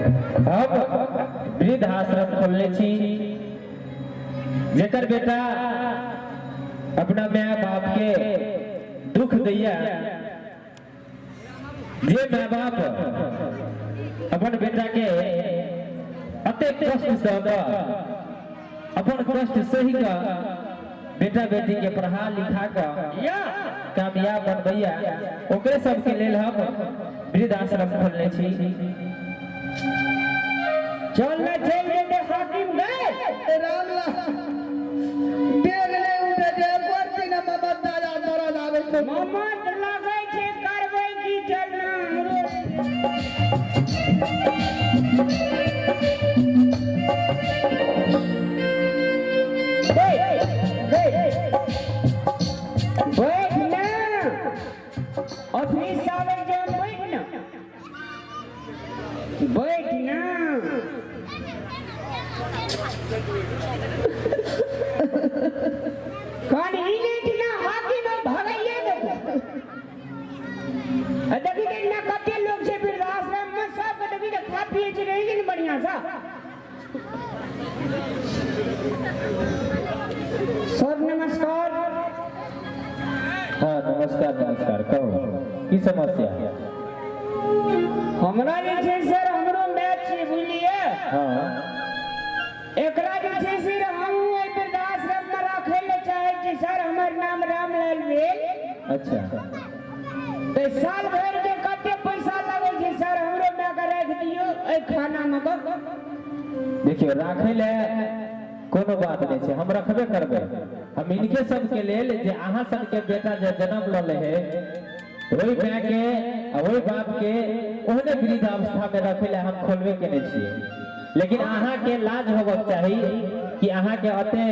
हम वृद्ध आश्रम खोलने छी, जेकर बेटा अपना माय बाप के दुख दैया, जे माय बाप अपन बेटा के अते कष्ट से अपन कष्ट सही का बेटा बेटी के पढ़ा लिखा का कामयाब बनबैया, ओकरे सबके लेल हम वृद्ध आश्रम खोलने छी। चल ना, चल जेते हाकिम गए। रामलाल, देख ले उठे जे परती न ममता दादा दरद आबै छै। ममत लगै छै, करबै की? चल ना हमरो। बैठ बैठ बैठ ना, ऑफिस आबै छै। बैठ ना, बैठ ना। कान ही लेट ना, हाकिम भगाइए देखो। आ देखी देख ना, कते लोग छै वृद्धाश्रम में, सबके देखी देख, खा पिए छै, रही ने बढ़िया सा। सर नमस्कार। हाँ, नमस्कार नमस्कार, कहू की समस्या? हमरा जे छै सर, हमरो मैच छै, बुझलियै? हाँ। एकरा जे छै से हम एहि वृद्धाश्रम में राखै लए चाहै छी सर। हमर नाम रामलाल भेल। अच्छा। तऽ साल भरि के कते पैसा लगै छै सर? हमरो माय के राखि दियौ एहि खाना में कऽ। देखियौ, राखै लए कोनो बात नहि छै, हम रखबे करबै। हम इनके सबके लेल जे अहाँ सबके बेटा जे जन्म लऽ ले है, ओहि माय के आ ओहि बाप के ओहने वृद्ध अवस्था में रखै लए हम खोलबे केने छियै। लेकिन अहाँके लाज होबक चाही कि अहाँके अते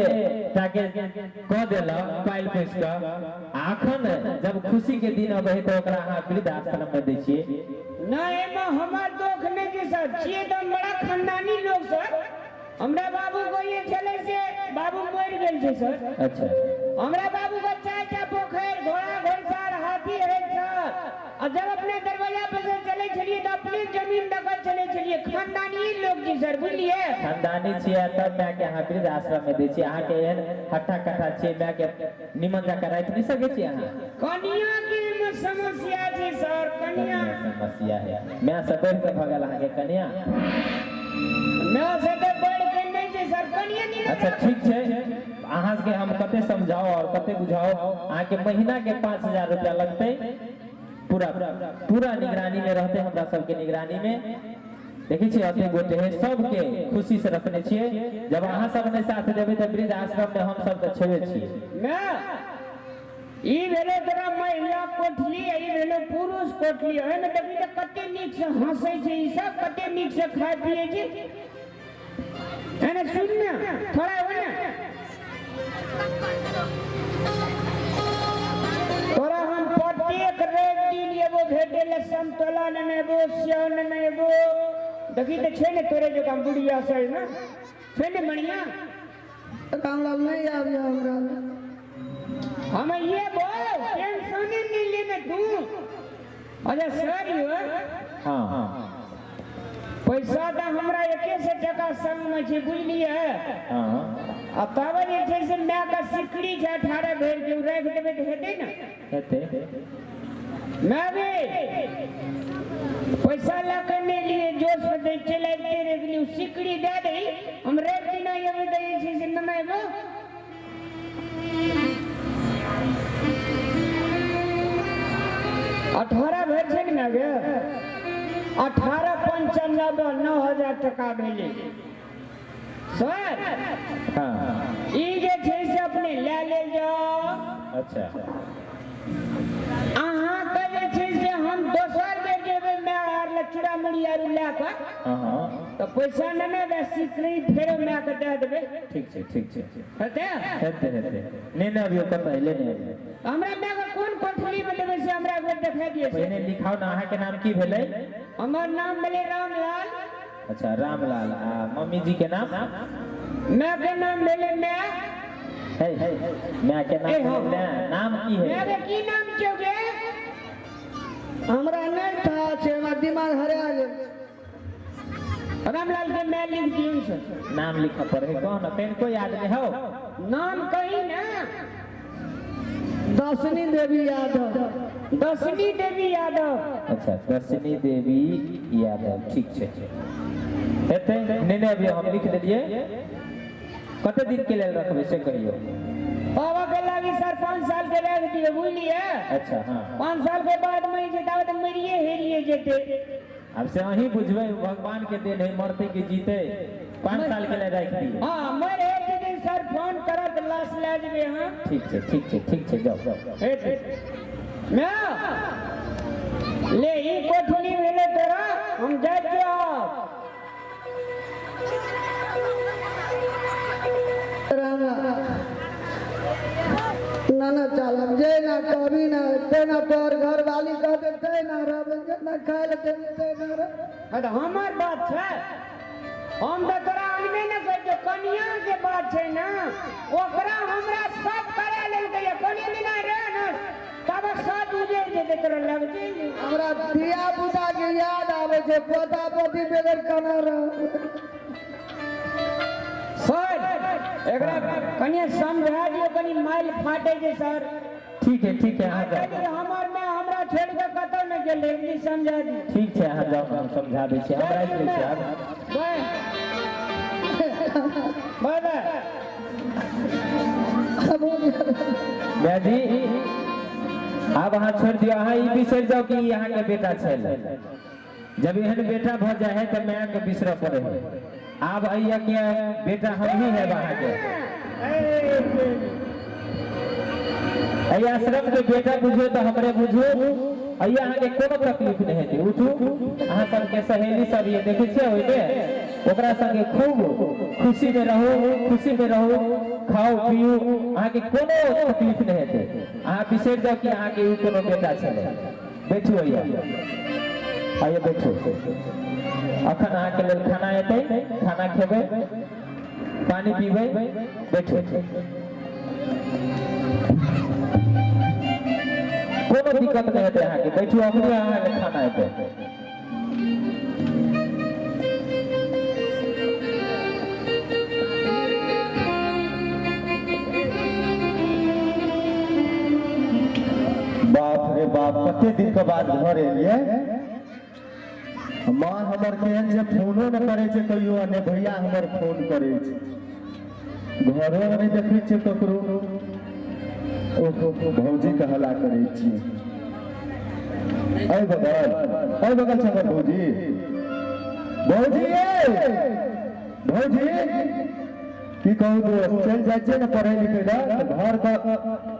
टाके कऽ देलक पालि पोसि कऽ, आ अखन जब खुशी के दिन अबै है तऽ ओकरा अहाँ वृद्ध आश्रम में दै छियै। नहि, एहिमे हमर दोख नहि छै सर। छियै तऽ हम बड़ा खानदानी लोग सर। हमरा बाबू को ये छलै से बाबू मरि गेल छै सर। अच्छा। हमरा बाबू के चारिटा पोखरि, घोड़ा घोड़सार, हाथी है सर। आ जब अपने दरवाजा पर से चलै छलियै तऽ अपने जमीन दखल चलै छलियै। खानदानी लोग छी सर, बुझलियै? खानदानी छियै तब मायके अहाँ वृद्ध आश्रम में दै छियै। अहाँके एहन हट्ठा कट्ठा छियै, मायके निमन जकाँ राखि नहि सकै छियै अहाँ? कनिया के एहिमे समस्या छै सर, कनिया। समस्या है? माय से बढ़ि कऽ भऽ गेल अहाँके कनिया? माय से तऽ बढ़ि के नहि छै सर, कनिया नहीं। अच्छा, ठीक छै। अहाँ के हम कते समझाओ और कते बुझाओ। अहाँके महीना के 5000 रुपया लगतै। पूरा पूरा निगरानी में रहते, हमरा सबके निगरानी में। देखै छियै, अते गोटे है, सबके खुशी से रखने छियै। जब अहाँ सब नहि साथ देबै तऽ वृद्ध आश्रम में हम सब तऽ छेबे छियै। ना, ई भेलो तोरा महिला कोठली, आ ई भेलो पुरुष कोठली। एहिमे देखी तऽ कते नीक से हंसै छै ई सब, कते नीक से खाय पियै छै। एने सुन ने, थोड़ा हो ने। तोरा हम प्रत्येक रवि दिन एगो भेटे ले समतोला नेने एबो, सेव नेने एबो। देखी तऽ छै ने तोरे जकाँ बुढ़िया सब ने छै ने बढ़िया। रामलाल, नहीं आबियो हमरा। हम ये बोल, टेंशन ही नहीं लेने तू। अच्छा सर, यो हाँ। पैसा तऽ हमरा एके सए टका संगमे छै, बुझलियै? हाँ। आ तब जे छै से मायके सिकड़ी छै 18 भरि के, ओ राखि देबै तऽ हेतै ने? हेतै। माय बे, पैसा लऽ कऽ नहि लिए, जोश में दै चलि आबिते रहि गेली। ओ सिकड़ी दए दही, हम राति दिना एबै तऽ जे छै से नेने एबो। 18 भरि छै ने गे? 18 95, 9000 टका भेलै सर। हाँ। ई जे छै से अपने लए लेल जाउ। अच्छा। अहाँके जे छै से हम दोसर बेर जेबै माय आर लए चूड़ा मुड़ी आर लए कऽ हाँ हाँ तऽ पैसा नेने बे, सिकरी फेरो मायके दए देबै। ठीक छै, ठीक छै। हेतै? हेतै हेतै। नहि नहि, अभियो कतऽ एलै नहि अभियो। हमरा मायके कोन कोठलीमे देबै से हमरा एक बेर देखा दिअ से। पहिने लिखाउ ने, अहाँके नाम की भेलै? हमर नाम भेलै रामलाल। अच्छा, रामलाल। आ मम्मी जी के नाम? मायके नाम भेलै माय। है माय के नाम? ए, हाँ। माय नाम की है? मायके की नाम छौ गे? हमरा नहि था छै, हमरा दिमाग हरा गेल। रामलाल के मैं लिख दियौ सर। नाम लिखऽ पड़े है, कहो ना तनिको याद नहीं हो। नाम कही ना। दसनी देवी यादव। दसनी देवी यादव। अच्छा दर्शनी देवी यादव, ठीक छै। हेतै नहि नहि, अभी हम लिख देलियै। कते दिन के लेल रखबै से कहियौ। बाबा के लागी सर 5 साल के रख दियो, बुझलिए? अच्छा हाँ। 5 साल के बाद मरि जेतै तऽ मरिए हेरिए जेतै। आब से अहीं बुझबै, भगवान के देन है, मरते के जीते। 5 साल के लिए राखि दियौ। हाँ मर हेर जेतै सर, फोन करत लाश लए जेबै। हाँ ठीक छै ठीक छै ठीक छै, जाउ जाउ। हेतै ना ले ई कोठली भेलै तोरा, हम जाइ छियौ आब। ना ना चल, हम जे ना कभी ना ते ना तोर घर वाली कहते ते ना रहब, जे ना खाए ले ते ते ना रह। हाँ तऽ हमर बात छै, हम तऽ तोरा अनबे ने करै, कनिया के बात छै ना, ओकरा हमरा सब करा लेलकै। कनि दिना रह ना तब सब उजड़ जेतै, तोरा लग जेतै। हमरा धिया पुता के याद आबै छै, पोता पोती बगैर केना रह। सर एकरा कनि समझा दियौ, कनि माइल फाटै छै सर। ठीक है ठीक है, अहाँ जाउ। हमर में हमरा छोड़ि कऽ कतौ नहि गेलै, कनि समझा दियौ। ठीक छै, अहाँ जाउ, हम समझा दै छी, हम राखि लै छी आब। बाय बाय बाय। जी आब अहाँ छोड़ि दियौ, अहाँ ई बिसरि जाउ कि ई अहाँके बेटा छै। जब एहन बेटा भऽ जाइ है तऽ मायके बिसरऽ पड़े है। आब अइया के बेटा हम ही है अहाँके। एहि आश्रम के बेटा बुझो तऽ हमरे बुझू। अइया अहाँके कोनो तकलीफ नहि हेतै। उठू, अहाँ सबके सहेली सब ये देखै छियै ओहिमे, ओकरा संगे खूब खुशी में रहू, खुशी में रहू, खाओ पियू, अहाँके कोनो तकलीफ नहि हेतै। अहाँ बिसरि जाउ कि अहाँके ई कोनो बेटा छलै। बैठू अइया, आइए बैठू। अखन अहाँके लेल खाना एतै, खाना खेबै, पानी पीबै, बैठू। कोनो दिक्कत नहि हेतै अहाँके, बैठू, अखने अहाँके खाना एतै। बाप रे बाप, कते दिन के बाद घर एलियै। माँ हमर केहन छै, फोनो नहि करै छै कहियो, आ नहि भैया हमर फोन करै छै। घरो नहि देखै छियै ककरो। ओहो भौजी के हल्ला करै छियै। एहि बगल, एहि बगल छै हमर भौजी। भौजी ये भौजी, की कहू दोस्त, चलि जाइ छियै ने पढ़ै लिखै लए तऽ घर के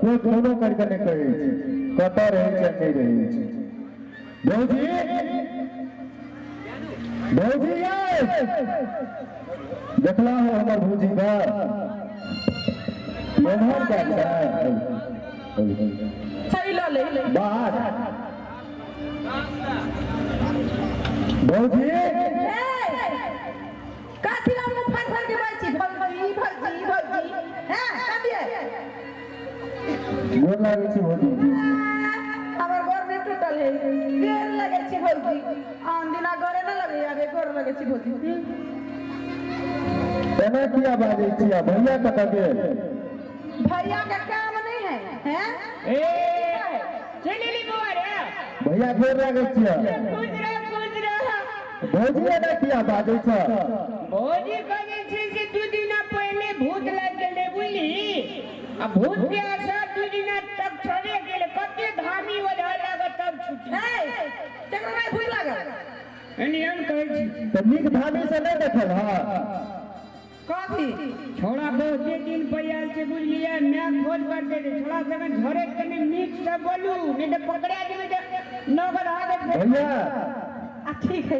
कोइ फोनो करि कऽ नहि कहै छै कतऽ रहै छै नहि रहै छै। भौजी भौजी ये देखला हो हमर भौजी के एम्हर जाइ छै। चलि ले बात भौजी कथी ला मुँह फाड़ फाड़ के बाजै छी? भौजी भौजी भौजी, हैं कबिए गोर लागै छी भौजी। हमर गोर नहि टूटल है, गोर लगै छी भौजी। आन दिना गोरे नहि लगै, आबे गोर लगै छी भौजी। एना किया बाजै छी? आ भैया कतऽ गेल? भैया के काम नहीं है, हैं? ए चलि एली बौआ रे। भैया गोर लागै छियै। गुजरा गुजरा। भौजी एना किया बाजै छ? भौजी कहै छै से 2 दिना पहिले भूत लागि गेलै, बुझली? आ भूत के असर 2 दिना तक छबे गेलै, कते धामी ओझा लागत तब छुटी। ए केकरो नहीं भूत लागल? एनी हम कहै छी। तऽ नीक धामी से नहि देखल हँ? कथी छोड़ा बहुते दिन पर आयल छै, बुझलियै? माय खोज करते छै छोड़ा सबके, झरे कनि नीक से बोलू, नहि तऽ पकड़ा जेबै तऽ नगद आगत। भैया आ ठीक है।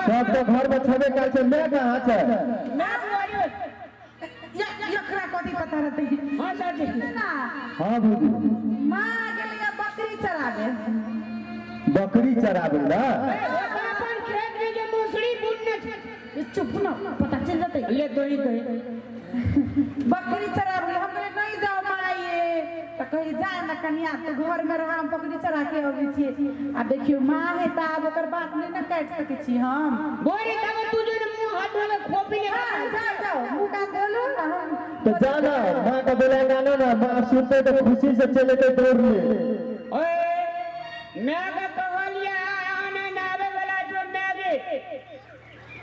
सब तऽ घर में छबे करै छै, माय कहाँ छै? माय बुआरी। एकरा कथी पता रहतै? हाँ सर जी। ना हाँ भौजी। माँ गेलियै बकरी चराबे। बकरी चराबै ला? अपन खेत में जे मौसरी बुनने छै। चुप न, पता चल जेतै। ले तो ही कही। बकरी चराबे हम कहलियै नहीं जाओ माये, तऽ कही जा ना कनिया, तू घर में रह, हम बकरी चरा के अबै छियै। आ देखियौ माँ है तऽ आब ओकर बात नहि ने काटि सकै छी हम। बोरी तब तू जो टोपी ले। हाँ, जाओ जाओ, मुँह कान धो लो आ हम तो जा ना, माँ के बोला गानो ना, माँ सुनते तो खुशी से चले के दौड़ ले। ओए, मैं के कहलिया आनंद आवे वाला जो मैं गे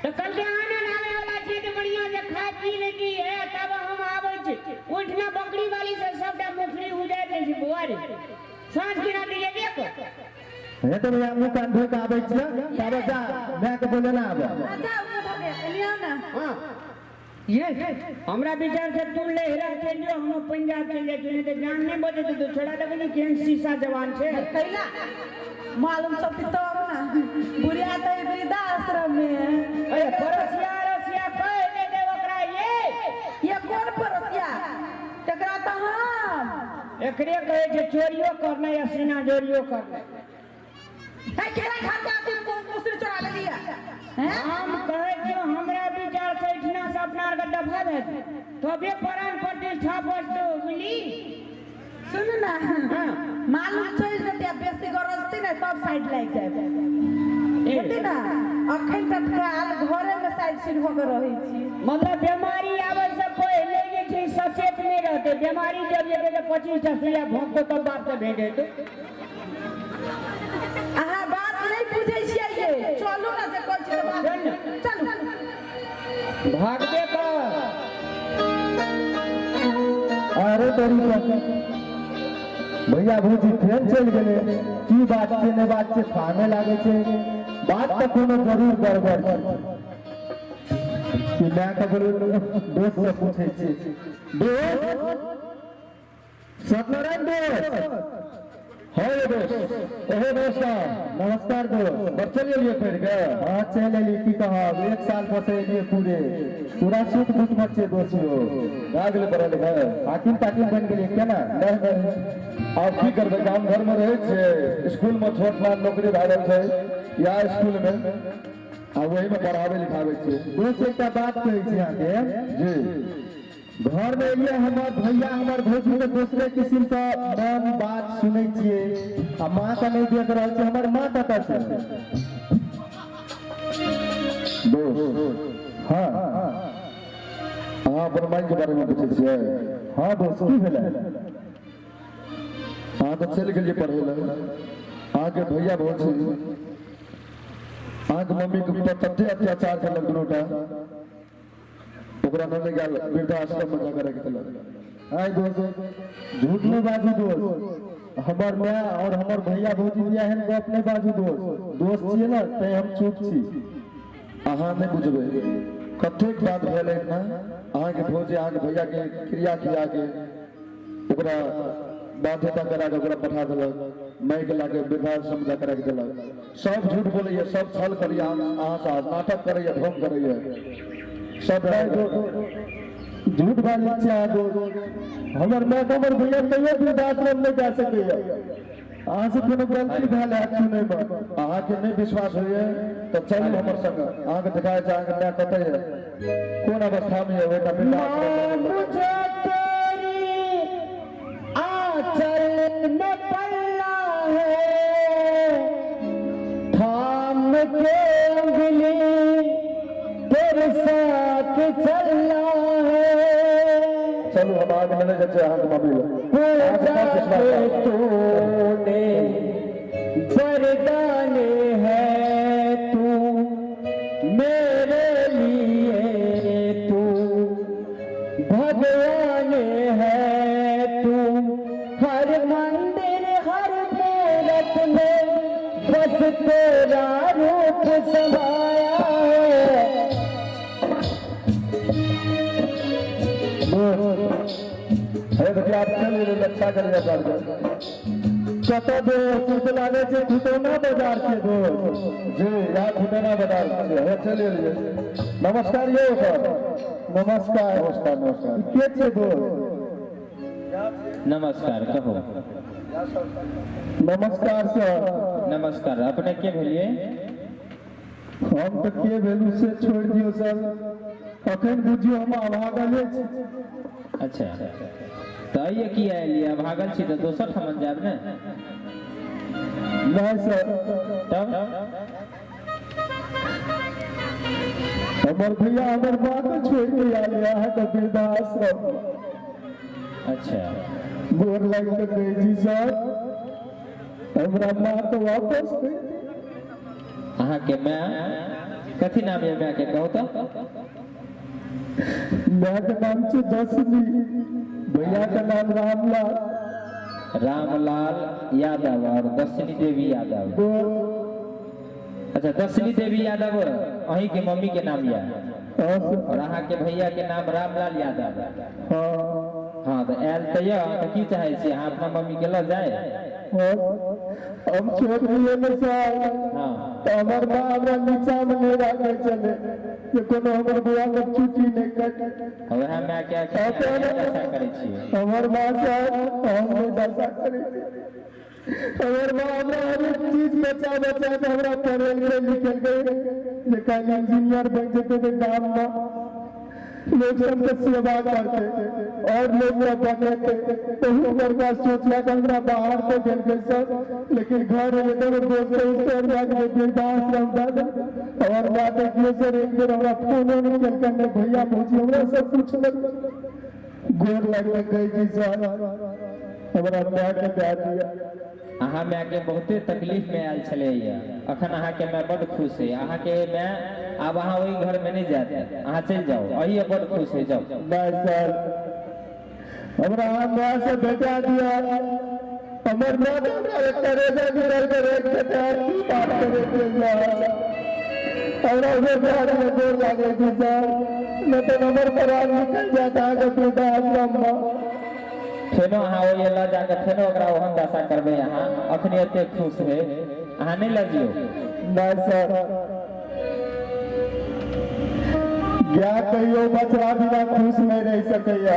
तो कल के आनंद आवे वाला छै तऽ बढ़िया से खा पी लेती है, तब हम आबै छी। उठना बकरी वाली से सबटा मुखरी उजारि दै छी बौआ रे, साँझ के ना दिए देख। हे तो भैया, मुँह कान धो के आबै छियै, तब जा माय के बोले ना आबै। हाँ, जाओ मुँह धो के लियो ना। हाँ, ये हमरा विचार से तू लहरा चल जो, हम पंजाब चल जाइ छी, नहीं तऽ जान नहीं बचत। तू छोड़ा देबै ने, केहन शीशा जवान छै। कैला मालूम चलती तब ना, बुढ़िया तो वृद्धाश्रम में। अरे पड़ोसिया अड़ोसिया कह दे ओकरा ये। ये कौन पड़ोसिया? एकरा तो हम एकरे कहै छै चोरियो करना या सीना जोरियो करना। है केरा खा के आती मुसरी चोरा ले लिया हैं। हम कहै छियौ, हमरा विचार से एहिठिना से अपना आरके दफा भए जेतै तबे प्राण प्रतिष्ठा बचतौ, बुझली? सुन ना। हाँ। मालूम चल जते, बेसी गरजती ना तब साइड लागि जाए। ए, बुझली ना, अखन तत्काल घरे में साइड सीट हो के रहै छी। मतलब बीमारी आबै से पहिले जे छै सचेत नहि रहतै, बीमारी जब जेतै तऽ 25 टा सुइया भोंकतौ तब बाप से भेट हेतौ। अहाँ बात नहीं बुझै छियै ये, चलू ना जे कहै छी बात। चल ना। चलू। भागबे कर। अरे तोरी पर भैया भौजी फेर चलि गेलै, की बात छै नहि बात छै, खाने लागै छै। बात तऽ कोनो जरूर गड़बड़ छै कि माय के बोलू, दोस्त से पूछै छी। दोस्त सत्यनारायण दोस्त। हाँ ये दोस्त, ओहो नमस्कार। नमस्कार दोस्त। बस चलि एलियै पढ़ि के? हाँ, चलि एलियै। की कहब, एक साल बस एलियै, पूरे पूरा सूट बूट में छै दोस्त यो। भए गेलै पढ़ाइ लिखाइ? हाकिम ताकिम बनि गेलियै केना? नहि नहि, आब की करबै, गाम घरमे रहै छियै, स्कूलमे छोट मोट नौकरी भए गेल छै या स्कूलमे, आ ओहीमे पढ़ाबै लिखाबै छियै। दोस्त, एकटा बात कहै छी अहाँके। जी। घर में एलियै, हमर भैया हमर भौजी के दोसरे किस्म के मन बात सुनै छियै आ माँ के नहि देख रहल छै। हमर माँ कतऽ छै? दोस्त। हाँ। अहाँ अपन माइके बारेमे पूछै छियै? हाँ दोस्त, की भेलै? अहाँ तऽ चलि गेलियै पढ़ै लए, अहाँके भैया भौजी अहाँके मम्मीके ऊपर तते अत्याचार केलक दुनूटा, ओकरा नेने गेल वृद्धाश्रममे जाकर राखि देलक। आइ दोस्त, झूठ नहि बाजू दोस्त, हमर माय और हमर भैया भौजी दिया एहन गप नहि बाजू दोस्त। दोस्त छियै ने, तैं हम चुप छी। अहाँ नहि बुझबै कतेक बात भेल एहिना। अहाँके भौजी अहाँके भैयाके क्रिया खिया के ओकरा बाध्यता करा के ओकरा पठा देलक, माइके लाके वृद्धाश्रम जाकर राखि देलक। सब झूठ बोलैया, सब छल करैया, अहाँ साथ नाटक करैया, ढोंग करैया सब। नहि दोस्त, झूठ बाजै छियै अहाँ दोस्त। हमर माय हमर भैया कहियो वृद्धाश्रम नहि जा सकैया। अहाँ से कोनो गलती भेल हैत सुनैमे। अहाँके नहि विश्वास होइए तऽ चलू हमर संग, अहाँके देखाय छै अहाँके माय कतऽ यऽ, कोन अवस्थामे यऽ ओहिटा वृद्धाश्रम। मुझे तेरी आंचल में पलना है, थाम के उंगली तेरे साथ चलना है। चलू, हम अहाँके लेने जाइ छियै अहाँके मम्मी लग। पूजा के तूने वरदान है तू मेरे लिए, तू भगवान है तू। हर मंदिर हर मूरत में बस तेरा रूप समाया है। अरे देखिए, आप चल गेलियै, अच्छा करिए अपना। कतऽ दोस्त? ई तऽ लागै छै खुटौना बाजार छै दोस्त। जी, यहाँ खुटौना बाजार छै। हे, चलि एलियै। नमस्कार यौ सर। नमस्कार। नमस्कार, नमस्कार। ई के छै दोस्त? नमस्कार, कहू। नमस्कार सर। नमस्कार, अपने के भेलिए? हम तऽ के भेलू से छोड़ि दियौ सर, अखन बुझियौ हम अभागले छी। अच्छा, तऽ आइए की आयल? भागल छी तऽ दोसर ठाम जायब ने। नहि सर। तब? हमर भैया हमर माँ के छोड़ के आयल है अहाँके वृद्धाश्रम। अच्छा। गोर लागि के कहै छी सर, हमरा माँ के वापस करि दिअ। अहाँके माय कथी नाम यऽ माय के कहू तऽ? माय के नाम छै दसनी, भैया के नाम रामलाल। रामलाल यादव और दसनी देवी यादव। अच्छा, दसनी देवी यादव अहीं के मम्मी के नाम यऽ और अहाँ के भैया के नाम रामलाल यादव। हाँ। हाँ, तऽ आयल तऽ यऽ, तऽ की चाहै छी अहाँ अपना मम्मी के लऽ जाय? हम छोट रहियै ने सर, हाँ। तऽ हमर माँ हमरा नीचा मे नहि राखै छलै जे कोनो हमर बौआ के चुटी नहि कटै। वएह माय के अखन दशा करै छियै। हमर माँ सर, हम नहि दशा करै छी। हमर माँ हमरा हरेक चीज बचा बचा के हमरा पढ़ेलकै लिखेलकै जे काल्हि इंजीनियर बनि जेतै तऽ गाम मे लोक सबके सेवा करतै और लोक के बनेतै। बहुत बड़का सोच लए कऽ हमरा बाहर तऽ गेलकै सर, लेकिन घर एलै तऽ दोस्त उस्त जाके वृद्धाश्रम दऽ देलकै। हमर माँ देखियौ सर, एक बेर हमरा फोनो नहि केलकै, नहि भैया भौजी हमरा सब पुछलक। गोर लगलै कहै छी सर, हमरा माय के दए दिअ। अहाँ माय के बहुते तकलीफ में आयल छलैया, अखन अहाँ के माय बड खुश है। अहाँ के माय आब अहाँ ओहि घर में नहीं जायत, अहाँ चलि जाउ, अही बड खुश है, जाउ। नहीं सर, हमरा अहाँ माय से भेटा दिअ। हमर माय तऽ हमरा करेजा निकालि के राखि देतै, और की बात करै छियै सर? हमरा भेटा दिअ, गोर लागै छी सर, नहि तऽ हमर प्राण निकलि जायत अहाँके वृद्धाश्रम मे। फेनो अहाँ ओहि लऽ जाके फेनो ओकरा ओहन दशा करबै अहाँ, अखनी एते खुश है, अहाँ नहीं लऽ जियौ। नहीं सर, गाय कहियो बछड़ा बिना खुश नहीं रह सकैया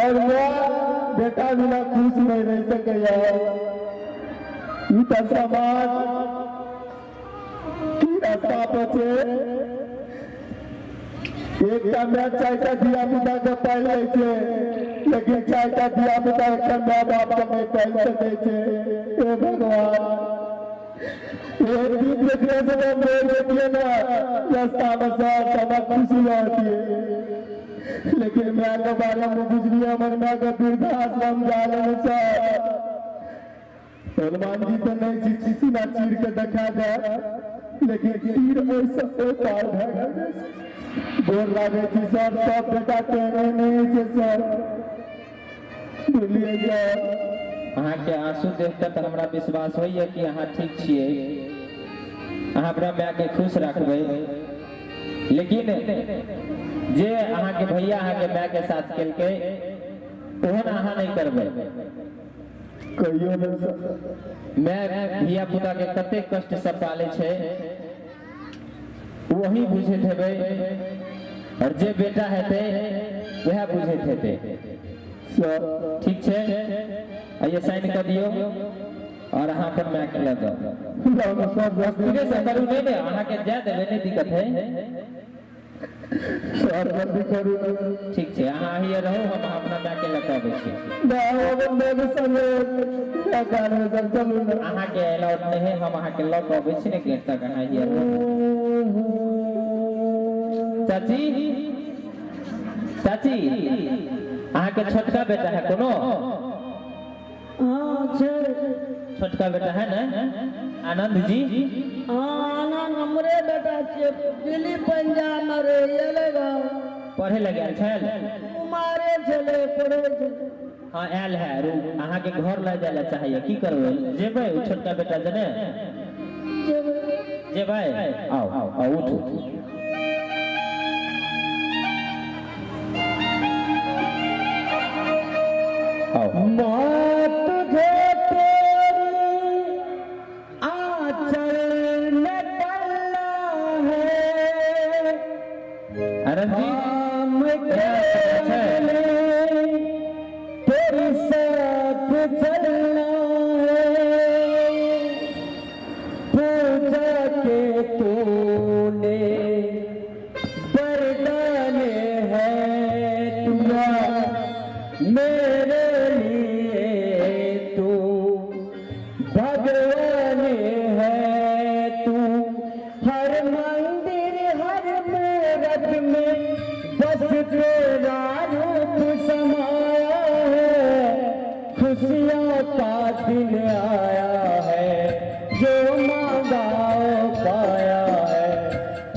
और माँ बेटा बिना खुश नहीं रह सकैया। ई तऽ समाज की रास्ता पर छै। एकटा माय चारिटा धिया पुता के पालि लै छै, लेकिन चारिटा धिया पुता एकटा माय बाप के नहीं पालि सकै छै। हे भगवान, एक दिन देखने से हम बोल देतियै ना रास्ता में सर, तऽ हमरा खुशी रहतियै। लेकिन माय के बारे में बुझलियै, हमर माय के वृद्धाश्रम जा रहे सर। हनुमान जी तऽ नहीं छी सीना चीर के देखा दे, लेकिन तीर ओहिसँ ओहि पार भए गेल। गोर लागै छी सर, सब बेटा तेहने नहि छै सर, बुझलियै सर? अहाँके आंसू देख कऽ तऽ हमरा विश्वास होइए कि अहाँ ठीक छियै, अहाँ अपना माय के खुश राखबै। लेकिन जे अहाँके भैया अहाँके माय के साथ केलकै ओहन अहाँ नहीं करबै। कहियो नहि सर। माय धिया पुता के कतेक कष्ट से पालै छै वही बुझैत हेबै, और जे बेटा हेतै वएह बुझैत हेतै। सर ठीक छै, आइए साइन कऽ दियौ और अहाँ अपन माय के लऽ जाउ। धीरे से करू, नहीं नहीं अहाँके जाय देबै, नहीं दिक्कत है। सर जल्दी करू। ठीक छै, अहाँ अहिए रहू, हम अपना माय के लऽ कऽ अबै छी। चलू ने। अहाँके अलाउड नहीं है, हम अहाँके लऽ कऽ अबै छी ने गेट तक, अहाँ अहिए रहू। चाची, चाची, अहाँके छोटका बेटा है कोनो? हाँ छै। छोटका बेटा है ने आनंद जी? हाँ, आनंद हमरे बेटा छियै, दिल्ली पंजाब में रहे, एलै गाँव। पढ़े लए गेल छल? कुमारे छलै, पढ़ै छलै। हाँ आयल है, रू अहाँके घर लए जाय लए चाहैया, की करबै? जेबै ओ छोटका बेटा जने? जेबै। जेबै? आउ आउ उठू। आओ। माँ तुझे तेरी आंचल में पलना है, आनंद जी, हम तेरे तेरे साथ चलना है, पूजा के तूने वरदान है तू मेरे लिए, तू भगवान है तू, हर मंदिर हर मूर्ति सूरत में बस तेरा रूप समाया है, खुशियों का दिन आया है, जो मांगा वो पाया है।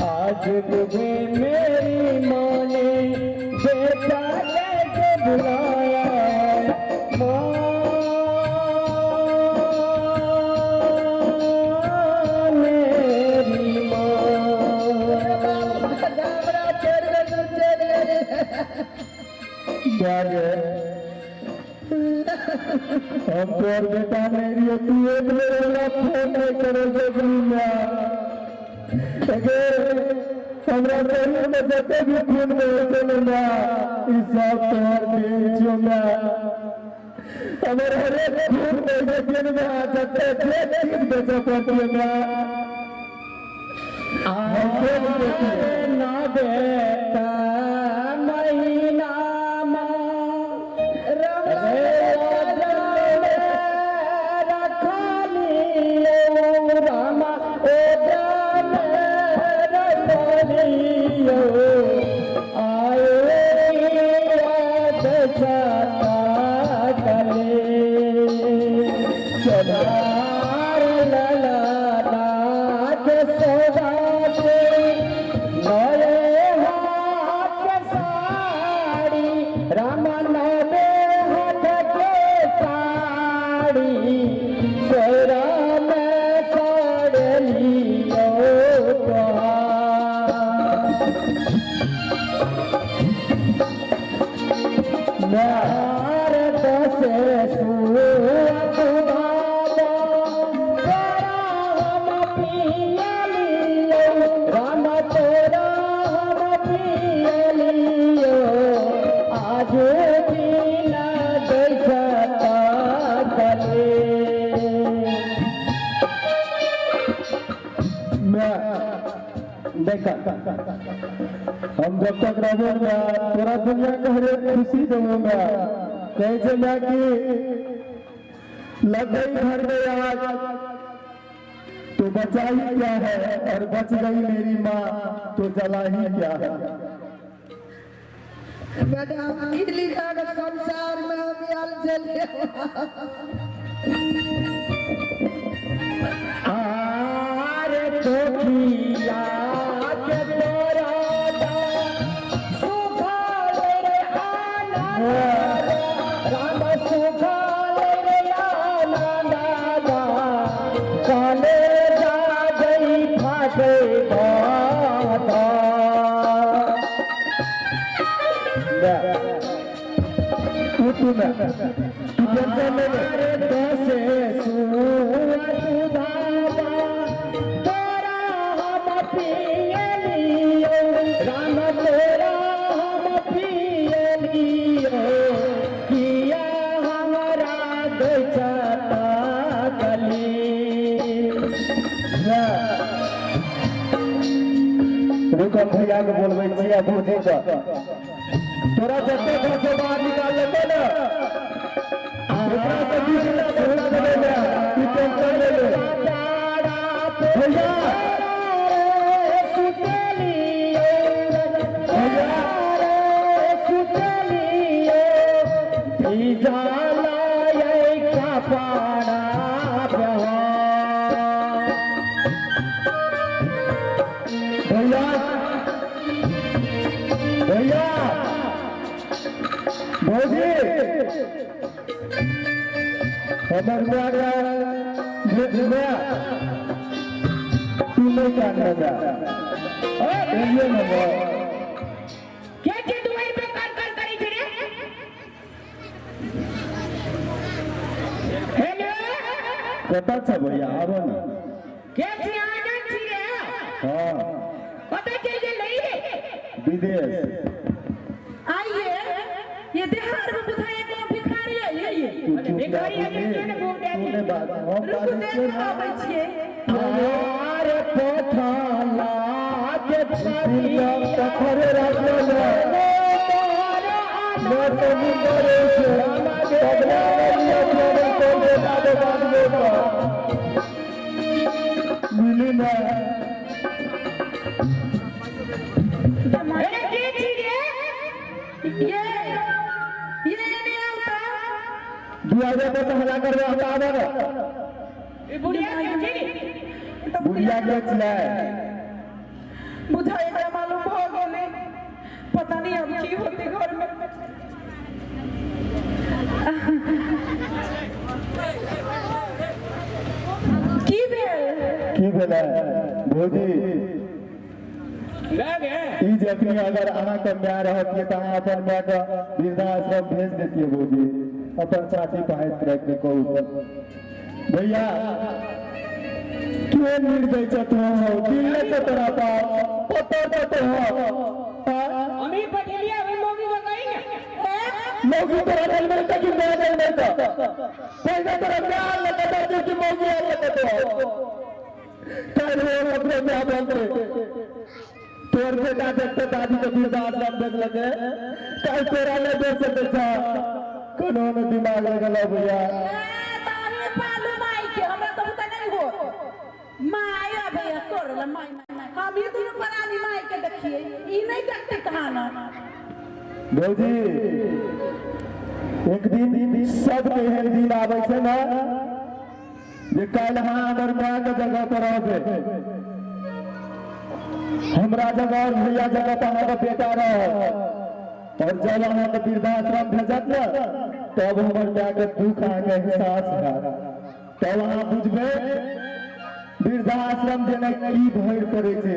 आज मुझे मेरी माँ ने बेटा कह के बुलाया है। माँ मेरी माँ। हमरा छोड़ गई, चलि गेली। क्या गे, हम तोर बेटा नहीं रहियो, तू एक बेर हमरा फोन नहीं करे सकली ना। अगे हमरा शरीर में जते भी खून बहे छलै ना, ई सब तोहर देन छियौ ना। हमर हरेक खून बहे छै ना, जते जे चीज बेचऽ पड़तै ना, हम बेच देतियै। ना बेटा महीना रामा ओ रखलियो आयो चले लला के सौगाते नए हाथ के साड़ी, राम नवे हाथ के साड़ी, सोरा में साड़ लियो तोहार। भारत से सूरत भावा तोरा हम पियलियो, राम तोरा हम पियलियो, आज दिन दैसता कले। मैं देखा, हम जब तक रहबो ना, तोरा दुनिया के हरेक खुशी देबो। मैं कहे छै मैं कि लग गई घर में आग तो बचा ही क्या है, और बच गई मेरी माँ तो जला ही क्या है। बेटा, हम की लिखा के संसार में हम आयल छलियै? आर कोठिया के तोरा सुखाल रे आनंद, राम सुखाल रे आनंद, काले जा गई फाटे बाधा। मैं तू तू मैं तू टेंशन ले ले। दसे सूरत धावा तोरा हम पियलियो, राम तोरा हम पियलियो, किया हमरा दैछता कली। रुक, हम भैया के बोलबै छियै भौजी के। तोरा जते घर से बाहर निकाल लेतै ने, ओकरा से 20 गुना पैसा देबै ने, तू टेंशन ले ले। भैया, भैया। सुतलियो भिजाला कपड़ा बहा। भैया, भैया, भौजी, हमर माय माय, तू नहीं कान लगा बोलिए ना माँ। के जे दुआरि पे कर कर करै छै रे? हेलो। कतऽ छ भैया? आबो ने। के छी? आनंद छी रे? हाँ। कतऽ चलि गेल रही रे? विदेश। आइए, ये बिहार में बुझाए कोनो भिखारी है ये। तू चुप। भिखारी रह। है के ने बोल दे? तू नहीं बात, हम रुकू। बाजै देख छियै के ने। आबै छियै। आर पोथला के दिल में पत्थरे राखलो ने, न समुद्र छै तबला लिया तोरे तो बेटा दे बांधबो तो मिली ना। अरे के छी रे? ये ये नहीं आता। दुआरे पर से हल्ला करबे, हमरा आबे ने। ई बुढ़िया के छी रे? तो बुढ़िया के छियै। बुझा एकरा मालूम भ गेलै, पता नहीं अब की होते घर में। की भेल? की भेलै भौजी? लए गे। ई जे अखनी अगर अहाँके माय रहतियै तऽ अहाँ अपन मायके वृद्धाश्रम भेज देतियै भौजी, अपन छाती पहाइत राखि के कहू तऽ। भैया के निर्दय छ तू हो, दिल नहि छ तोरा पास, पता तऽ तो हो। हम ही पठेलिया ओहि मौगी के कही ने। मौगी तोरा नहीं मिलता कि मैं नहीं मिलता? पहले तोरा मैं लगता था कि मौगी आ लगता तो कल वो अपने मैं बोलते तोर बेटा देखते दादी के वृद्धाश्रम भेजलकै, कल तोरा नहीं भेज सकै छ। कोनो ने दिमाग लगल है भैया। ए, तारी पालू माई के, हमरा सब त नहीं हो माई अबे करला माई माई। हम ये दुनू प्राणी माई के देखिए, ई नहीं देखते कहाना। भौजी एक दिन सबके एहन दिन आबै छै ने जे काल्हि अहाँ हमर मायके जगह पर रहबै, हमरा जगह और भैया जगह पर अहाँके बेटा रहत, और जब अहाँके वृद्धाश्रम भेजत ने तब हमर मायके दुख अहाँके एहसास हैत, तब अहाँ बुझबै वृद्धाश्रम जेना की भरि पड़ै छै,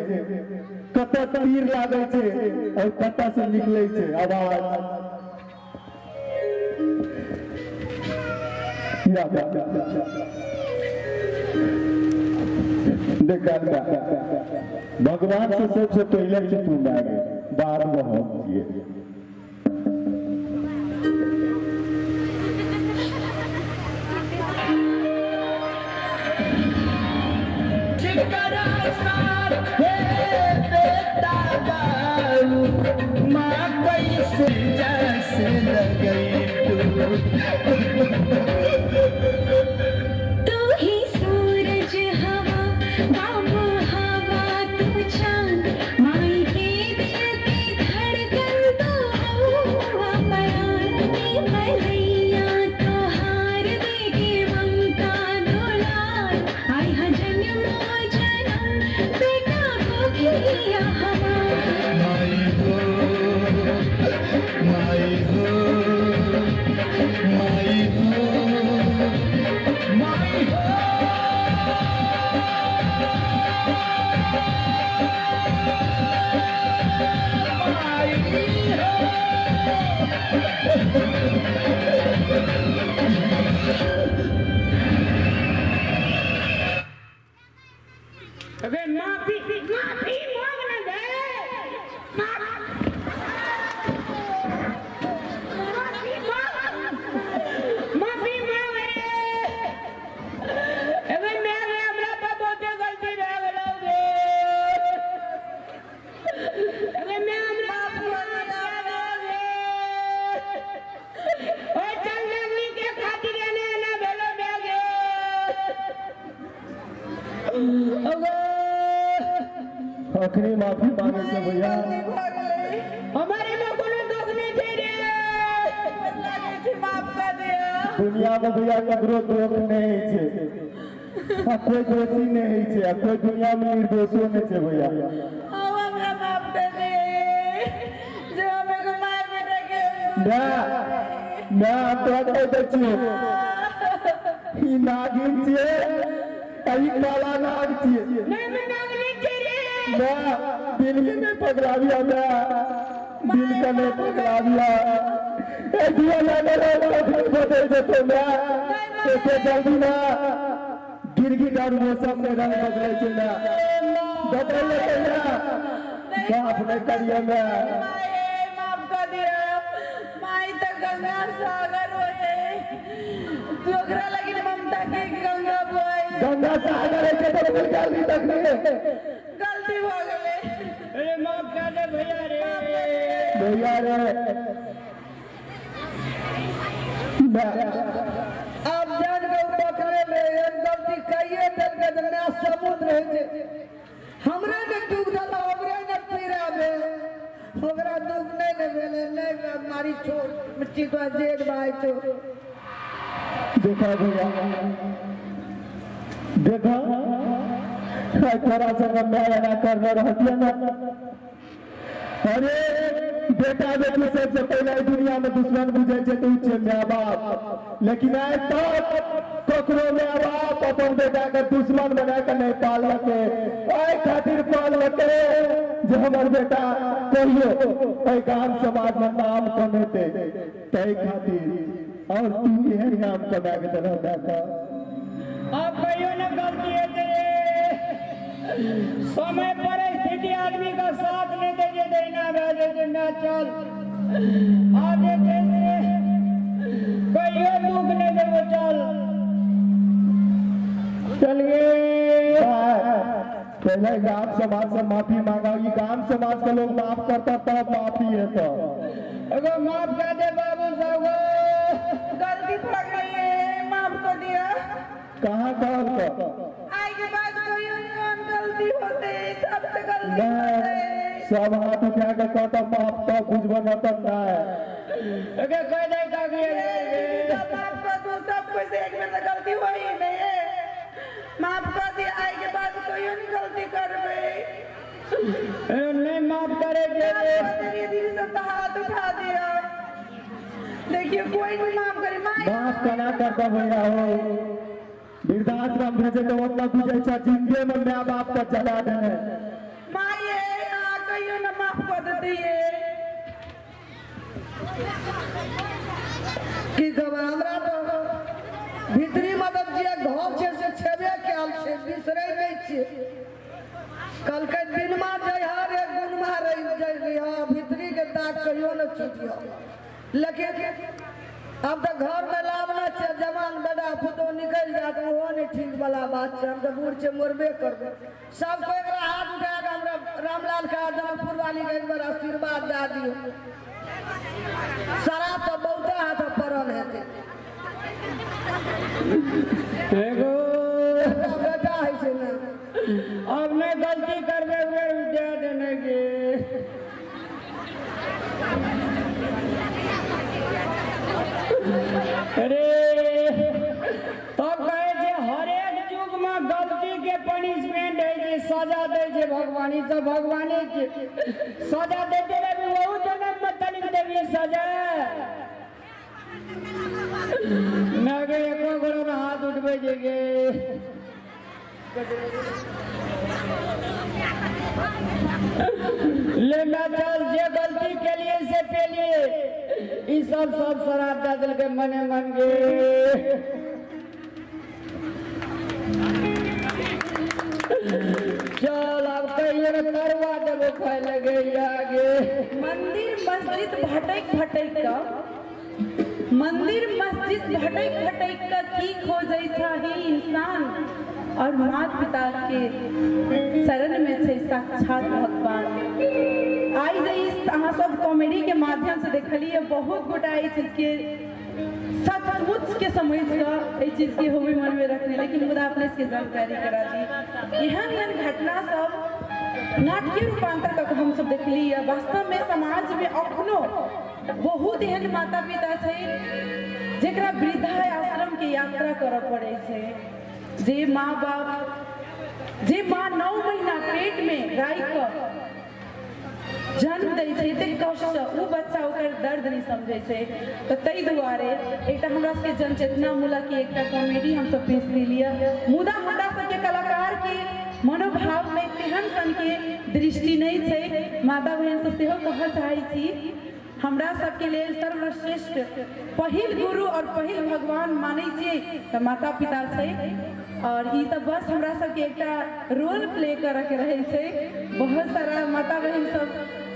कतऽ तीर लागै छै और कतऽ से निकलै छै आवाज। या देख भगवान से सबसे पहले से तू मांगे, बाद में हम किए। तू ही सूरज हवा बाबू हवा तू चांद, माई के दिल की धड़कन तो हवा बयान मलैया तोहार देगी ममता दुलार, आई हा जन्मो जन्म बेटा को घिया हमार। माई हो, माई हो, माई हो, माई हो। माई हो। अबे माफी माफी मांग ना दे, माफी मांग, माफी मांग रे। अबे मैं रे हमरा पर बहुते गलती भए गेलौ गे। अबे मैं हमरा गे। ओए चल नगरी के खातिर एने एना भेलो भए गे। अबे अखनी माफी मांगे छै भैया। गलती भ गेलै। हमारे में कोनो दुख नहीं छै रे। लागै छै माफ कर दिया। दुनिया में भैया ककरो दोष नहीं छै आ कोई दोषी नहीं छै आ कोई दुनिया में निर्दोषो नहीं छै भैया। अब हमरा माफ कर दिए जे हम एगो माय बेटा के ना ना, हम तोरा कहि दै छियौ, ई नागिन छियै आ ई काला नाग छियै। नहीं मैं नाग नहीं छै रे। ना दिल के नहीं पगलाबिया, ना दिल के नहीं पगलाबिया। ए दिया लगे रे कखनी बदल जेतौ ना एते जल्दी ना। गिरगिट और मौसम में रंग बदलै छै ना, बदल लेतै ना। माफ नहीं करिए मैं। माए माफ कर दिया। माई तो गंगा सागर होए, तू ओकरा लगी ममता के गंगा बोए। गंगा सागर है छै तऽ भूल गेल तखनी। गलती भ गेलै। अरे माफ कर दे भैया रे। भैया रे ना। आब जान के उ बकरे ले एहन गलती कइए देलकै तऽ माय समुद्र होइ छै। हमरे ने दुख देला, हमरे ने पीड़ा भेल। ओकरा दुख नहि ने भेलै, नहि मारी छोट चितवा जेठ भाई छौ। देखा भैया, देखा, आइ तोरा संग माय एना करने रहतियै ना। अरे बेटा बेटी सबसे पहले एहि दुनिया में दुश्मन बुझे छै तऽ ओ छै माय बाप, लेकिन आइ तक ककरो माय बाप अपन बेटा के दुश्मन बना के नहीं पाललकै। एहि खातिर पाललकै जे हमर बेटा कहियो एहि गाम समाज में नाम कमेतै, ताहि खातिर। और तू एहन नाम कमा के देलह माय के। आब कहियो ने गलती हेतै रे। समय परिस्थिति आदमी का साथ नहि दै छै, तहिना भए जाइ छै। माय चल, आब जे छै से कहियो दुख नहि देबो। चल चल गे। पहले गाम समाज से माफी मांगा। ई गाम समाज के लोग माफ करता तब माफी हेतौ। एगो माफ कर दे बाबू साहब। गलती भऽ गई है, माफ कर दिया। कहाँ कहल? आइ के बाद कहियो नहीं गलती होते, सबसे गलती नहीं होते। सब हाथ उठा के कहता माफ तो बुझबो न तो नहीं। एगो कह दे काकी। सब माफ कर दो, सब कुछ। एक बेर तो गलती हो ही नहीं है, माफ कर दिया। आइ के बाद कहियो नहीं गलती करबे। नहीं माफ करे के। माफ कर दिए दीदी सब तो हाथ उठा दिया। देखिए, कोई नहीं माफ करे माई। माफ कना करता भैया हो? वृद्धाश्रम भेजे के मतलब बुझे छ जिंदगी में माय बाप के जला देने। माई है, कहियो ना माफ कर देती है। की कहबै, हमरा तऽ भीतरी मतलब जे घाव छै से छेबे कयल छै, बिसरै नहि छियै। कहलकै दिनमा जइह रे गुनमा रहि जइह, भीतरी के दाग कहियो ने छुटियो। लेकिन आब तऽ घरमे लाभ नहि छै, जवान बेटा पुतोह निकलि जायत, ओहो नहि ठीक वाला बात छै। हम तऽ बूढ़ छै, मरबे करबै। सब कोइ एकरा हाथ उठा कऽ हमरा रामलाल के जनकपुर वाली के एक बेर आशीर्वाद दए दियौ। शराब तऽ बहुते हाथ पड़ल हेतै। एगो एकटा बेटा होइ छै ने। अब नहीं गलती करबे, दे देने के। अरे तब कहै छै हरेक युग में गलती के पनिशमेंट होइ छै, सजा दै छै भगवान। ई सब भगवाने छै, सजा देते रही। ओहू जनम में तनिक देबियै सजा। ना गे, एको गोड़ा ने हाथ उठबै छै गे। ले ना चल, जे गलती के लिए से पेलिए। ई सब सब शराब दे देलकै मने मन गे। चल, आब कहियो ने तरुआ देबो खाय लगे आगे। मंदिर मस्जिद भटक भटक क, मंदिर मस्जिद भटक भटक क की खोजै छही इंसान, और माता पिता के शरण में छै साक्षात भगवान। आइ जे ई अहाँ सब कॉमेडी के माध्यम से देखलिए, बहुत गोटा एहि चीज के सचमुच के समझ कऽ एहि चीज के होबे मन में रखने। लेकिन मुदा अपने सबके जानकारी करा दी, एहन एहन घटना सब नाटकीय रूपांतर कऽ के हमसब देखली है। वास्तव में समाज में अखनो बहुत एहन माता पिता छै जेकरा वृद्धा आश्रम के यात्रा करऽ पड़ै छै। जे माँ बाप, जे माँ 9 महीना पेट में राखि कऽ जन्म दै छै एतेक कष्टसँ, ओ बच्चा ओकर दर्द नहि समझै छै। तऽ ताहि दुआरे एकटा हमरा सबके जनचेतनामूलक एकटा कॉमेडी हमसब पेश केलियै। मुदा हमरा सबके कलाकारके मनोभावमे तेहन सनके दृष्टि नहि छै। माता बहिनसँ सेहो कहऽ चाहै छी, हमरा सबके लेल सर्वश्रेष्ठ पहिल गुरु और पहिल भगवान मानै छियै तऽ माता पिता छै। और ई तऽ बस हमरा सबके एकटा रोल प्ले करऽके रहै छै। बहुत सारा माता बहिन सब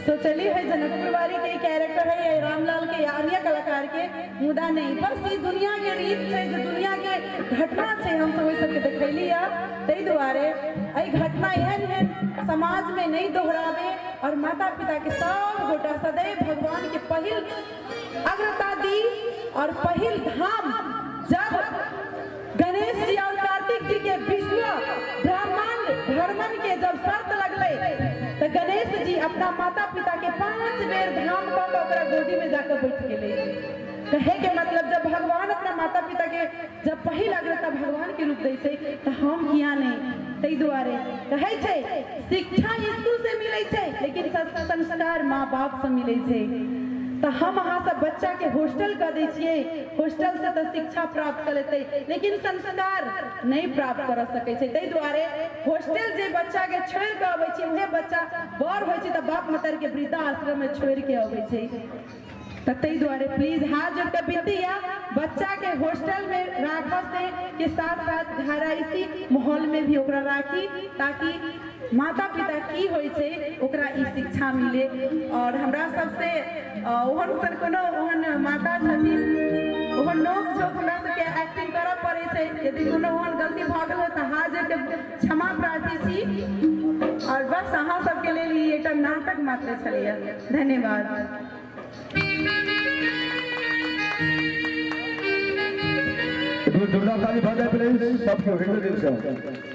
सोचली है जनकपुर वाली के कैरेक्टर है या रामलाल के या अन्य कलाकार के, मुदा नहीं, बस ई दुनिया के रीत छै, जे दुनिया के घटना छै, हम सब ओहि सबके देखैली है। ताहि दुआरे एहि घटना एहन एहन समाज में नहीं दोहरावे और माता पिता के सब गोटा सदैव भगवान के पहिल अग्रता दी। और पहिल धाम जब गणेश जी और कार्तिक जी के विश्व ब्रह्मांड भ्रमण के जब शर्त लगलै तऽ गणेश जी अपना माता पिता के 5 बेर धाम कऽ के ओकरा गोदी में जाकर बैठ गेलै। कहे के मतलब जब भगवान अपना माता पिता के जब पहिल अग्रता भगवान के रूप दै छै तऽ हम किया नहि। ताहि दुआरे कहै छै शिक्षा स्कूल से मिलै छै लेकिन संस्कार माँ बाप से मिलै छै। तऽ हम अहाँ सब बच्चा के हॉस्टल कऽ दै छियै, हॉस्टल से तऽ शिक्षा प्राप्त कऽ लेतै लेकिन संस्कार नहि प्राप्त कर सकै छै। ताहि दुआरे हॉस्टल जे बच्चा के छोड़ि कऽ अबै छै उहे बच्चा बड़ होइ छै तऽ बाप मतारी के वृद्धाश्रम में छोड़ि के अबै छै। तऽ ताहि दुआरे प्लीज हाथ जोड़ के विनती है बच्चा के हॉस्टल में राखऽ से के साथ साथ घरायसी माहौल में भी ओकरा राखी ताकि माता पिता की होइ छै ओकरा ई शिक्षा मिले। और हमरा सबसे ओहन सन कोनो ओहन माता छथिन ओहन नोक झोंक हमरा सबके एक्टिंग करऽ पड़ै छै, यदि कोनो ओहन गलती भऽ गेल हो तऽ हाथ जोड़ के क्षमा प्रार्थी छी। और बस अहाँ सबके लेल ई एकटा नाटक मात्र छलैया। धन्यवाद। जोरदार ताली भऽ जाय प्लीज सबके हृदय दिल से।